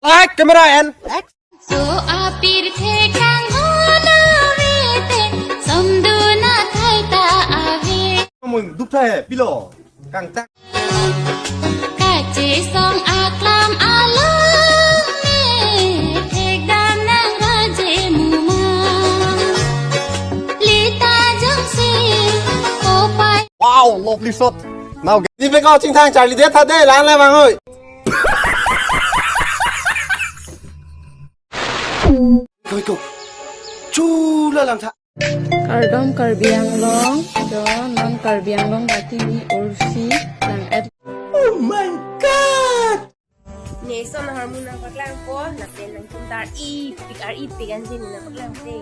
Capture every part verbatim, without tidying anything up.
Light, camera, and action. So apirthe kanghono avete, somdun athai ta ave. Kamu duk tha hai, pilo. Kangtang. Kachesong aklam along me, thekdam nang raje muma. Lita jongsi, kopai. Wow, lovely shot. Now, ni beko chingthang charli det tha de, lang le bang oi. Koi ko. Chula lang tha. Kardom Karbi Anglong, do non Karbi Anglong bati ni ursi lang et. Oh my God! Ne so na harmon nangpaklangpo, na pen nangtum tar ipik ar ipik ansi ne nangpaklangte.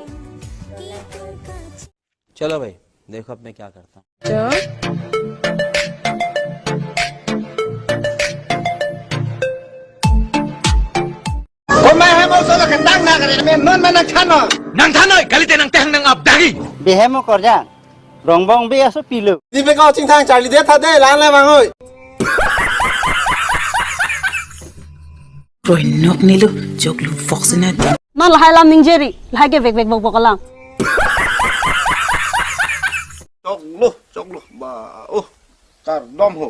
चलो भाई, देखो अब मैं क्या करता हूँ। Jo. Komai hemo solo kentang na kare, me non ma nangthannon. Nangthannon, kalite nangtehang nang abdagi. Bihemo korja. Rongbong be aso pilo. Ni beko chingthang charli det tha de, lang le bang oi. Roi nok nilo, jok lu fox na de. Non lahai alam ningje ri, lahai ke vek vek bok bok alam. Choklo, choklo, ba, oh, kardom ho.